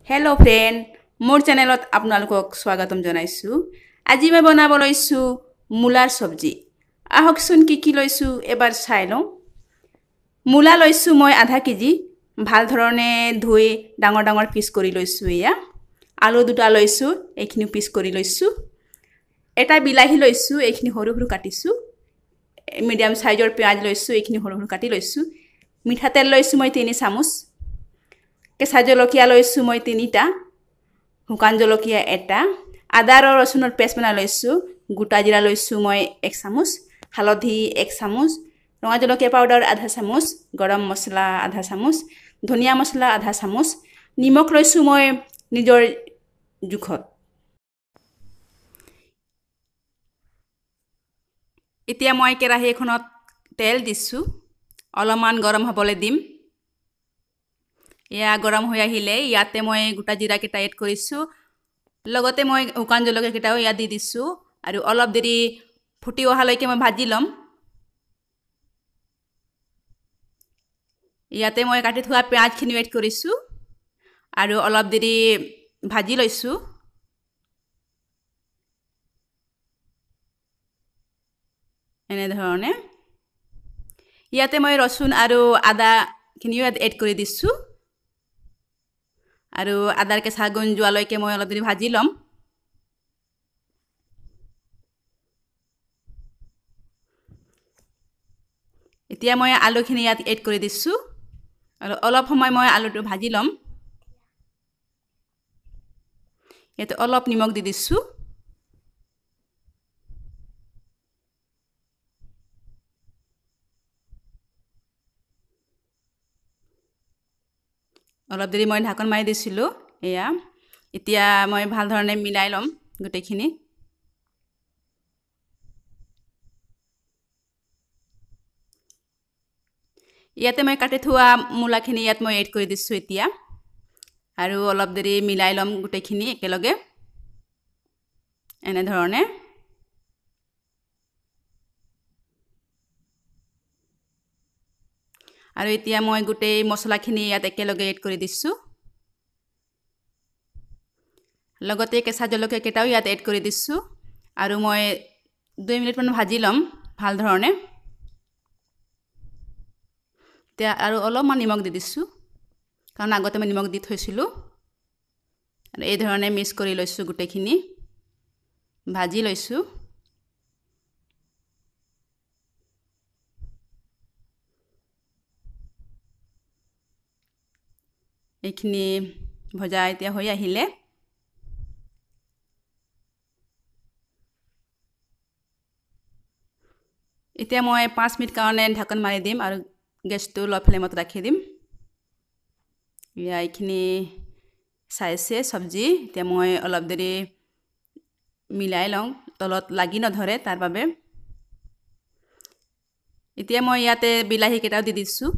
Hello' friend, মোৰ চেনেলত আপোনালোকক স্বাগতম জনাইছোঁ। আজি মই বনাব লৈছোঁ মূলাৰ চব্জি। আহকচোন কি কি লৈছোঁ এবাৰ চাই লওঁ। মূলা লৈছোঁ মই আধা কেজি, ভাল ধৰণে ধুই ডাঙৰ ডাঙৰ পিচ কৰি লৈছোঁ। এয়া আলু দুটা লৈছোঁ, এইখিনিও পিচ কৰি লৈছোঁ। এটা বিলাহী লৈছোঁ, এইখিনি সৰু সৰু কাটিছোঁ। মিডিয়াম চাইজৰ পিঁয়াজ লৈছোঁ, এইখিনি সৰু সৰু কাটি লৈছোঁ। মিঠাতেল লৈছোঁ মই 3 চামুচ। কেঁচা জলকীয়া লৈছোঁ মই 3টা, শুকান জলকীয়া 1টা, আদা আৰু ৰচুনৰ পেষ্ট বনাই লৈছোঁ। গোটা জিৰা লৈছোঁ মই 1 চামুচ, হালধি 1 চামুচ, ৰঙা জলকীয়া পাউডাৰ আধা চামুচ, গৰম মছলা আধা চামুচ, ধনিয়া মছলা আধা চামুচ, নিমখ লৈছোঁ মই নিজৰ জোখত। এতিয়া মই কেৰাহী এখনত তেল দিছোঁ, অলপমান গৰম হ'বলৈ দিম। এয়া গৰম হৈ আহিলে ইয়াতে মই গোটা জিৰাকেইটা এড কৰিছোঁ, লগতে মই শুকান জলকীয়াকেইটাও ইয়াত দি দিছোঁ আৰু অলপ দেৰি ফুটি অহালৈকে মই ভাজি ল'ম। ইয়াতে মই কাটি থোৱা পিঁয়াজখিনিও এড কৰিছোঁ আৰু অলপ দেৰি ভাজি লৈছোঁ। এনেধৰণে ইয়াতে মই ৰচুন আৰু আদাখিনিও ইয়াত এড কৰি দিছোঁ আৰু আদাৰ কেঁচা গোন্ধ যোৱালৈকে মই অলপ দেৰি ভাজি ল'ম। এতিয়া মই আলুখিনি ইয়াত এড কৰি দিছোঁ আৰু অলপ সময় মই আলুটো ভাজি ল'ম। ইয়াতে অলপ নিমখ দি দিছোঁ। অলপ দেৰি মই ঢাকন মাৰি দিছিলোঁ। এয়া এতিয়া মই ভাল ধৰণে মিলাই ল'ম গোটেইখিনি। ইয়াতে মই কাটি থোৱা মূলাখিনি ইয়াত মই এড কৰি দিছোঁ এতিয়া আৰু অলপ দেৰি মিলাই ল'ম গোটেইখিনি একেলগে এনেধৰণে। আৰু এতিয়া মই গোটেই মছলাখিনি ইয়াত একেলগে এড কৰি দিছোঁ, লগতে কেঁচা জলকীয়াকেইটাও ইয়াত এড কৰি দিছোঁ আৰু মই 2 মিনিটমান ভাজি ল'ম ভাল ধৰণে। এতিয়া আৰু অলপমান নিমখ দি দিছোঁ, কাৰণ আগতে মই নিমখ দি থৈছিলোঁ। আৰু এই ধৰণে মিক্স কৰি লৈছোঁ, গোটেইখিনি ভাজি লৈছোঁ। এইখিনি ভজা এতিয়া হৈ আহিলে। এতিয়া মই 5 মিনিট কাৰণে ঢাকন মাৰি দিম আৰু গেছটো ল' ফ্লেমত ৰাখি দিম। এইখিনি চাইছে চব্জি। এতিয়া মই অলপ দেৰি মিলাই লওঁ, তলত লাগি নধৰে তাৰ বাবে। এতিয়া মই ইয়াতে বিলাহীকেইটাও দি দিছোঁ।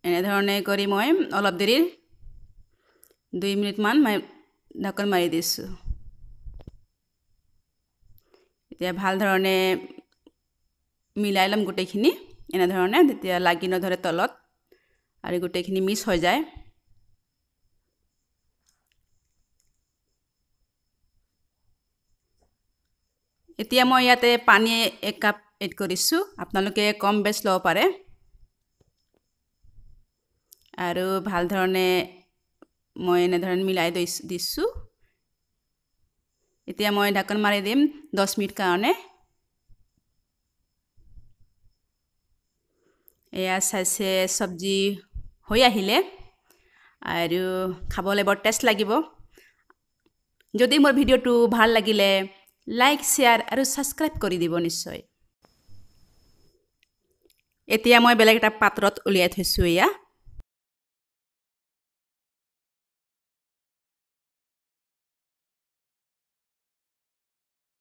এনেধৰণে কৰি মই অলপ দেৰি 2 মিনিটমান মই ঢাকন মাৰি দিছোঁ। এতিয়া ভাল ধৰণে মিলাই ল'ম গোটেইখিনি এনেধৰণে, তেতিয়া লাগি নধৰে তলত আৰু গোটেইখিনি মিক্স হৈ যায়। এতিয়া মই ইয়াতে পানী 1 কাপ এড কৰিছোঁ, আপোনালোকে কম বেছ ল'ব পাৰে। আৰু ভাল ধৰণে মই এনেধৰণে মিলাই দিছোঁ। এতিয়া মই ঢাকন মাৰি দিম 10 মিনিট কাৰণে। এয়া চাইছে চব্জি হৈ আহিলে আৰু খাবলৈ বৰ টেষ্ট লাগিব। যদি মোৰ ভিডিঅ'টো ভাল লাগিলে লাইক, শ্বেয়াৰ আৰু ছাবস্ক্ৰাইব কৰি দিব নিশ্চয়। এতিয়া মই বেলেগ এটা পাত্ৰত উলিয়াই থৈছোঁ। এয়া